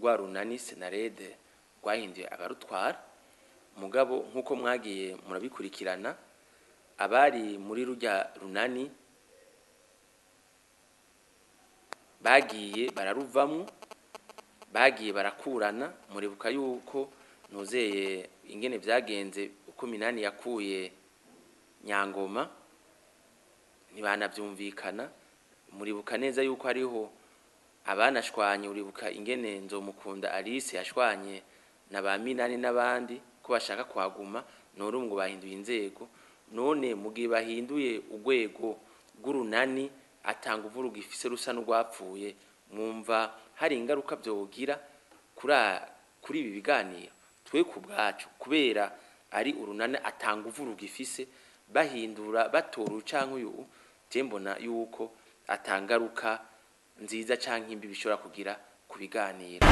rwa runani Senarede rwahinduye abarutwara. Mugabo nk'uko mwagiye murabikurikirana, abari muri rujya runani bagiye bararuvamwo, bagiye barakurana. Muribuka yuko ntuzeye ingene vyagenze, uko Minani yakuye Nyangoma ntibanavyumvikana. Muribuka neza yuko hariho abanashwanye, uribuka ingene Nzomukunda Alice yashwanye na ba Minani n'abandi ko bashaka kuhaguma, none ubu ngo bahinduye inzego. None mu gihe bahinduye urwego rw'urunani atanga uvu rugifise rusa n'urwapfuye, mwumva hari ingaruka vyogira kuri ibi biganiro? Twe ku bwacu, kubera ari urunani atanga uvu rugifise, bahindura batora canke uyu, je mbona yuko atangaruka nziza canke imbi bishobora kugira ku biganiro.